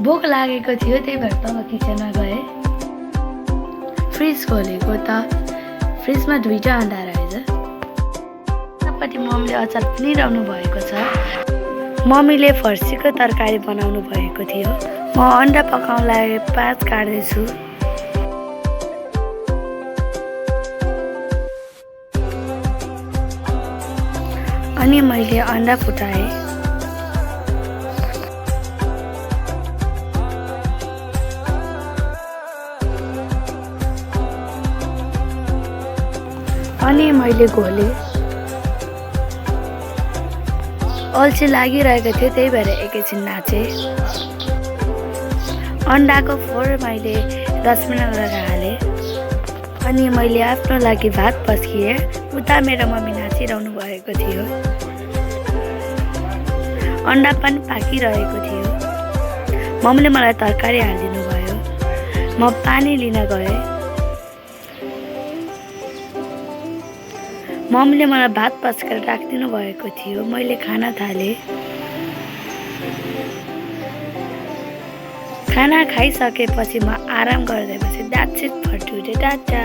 भोक लागेको थियो, त्यही भएर तल किचनमा गएँ। फ्रिज खोलेको त फ्रिजमा 2टा अन्डा रहेछ। यतापट्टि मम्मीले अचार पिनिरहनु भएको छ। मम्मीले फर्सीको तरकारी बनाउनु भएको थियो। म अन्डा पकाउन लागि प्याज काट्दैछु। अनि मैले अन्डा फुटाएँ। अनि मैले घोलेँ। अल्छी लागिरहेको थियो, त्यही भएर एकैछिन नाचेँ। अन्डाको फोर मैले 10 मिनट गरेर हालेँ। अनि मैले आफ्नो लागि भात पस्किएँ। उता मेरो मम्मी नाचिरहनु भएको थियो। अन्डा पनि पाकिरहेको थियो। मम्मीले मलाई तरकारी हालिदिनु भयो। म पानी लिन गएँ। मम्मीले मलाई भात पस्केर राखिदिनु भएको थियो। मैले खाना थालेँ। खाना खाइसकेपछि म आराम गर्दै बसेँ। That's it for today. Tata.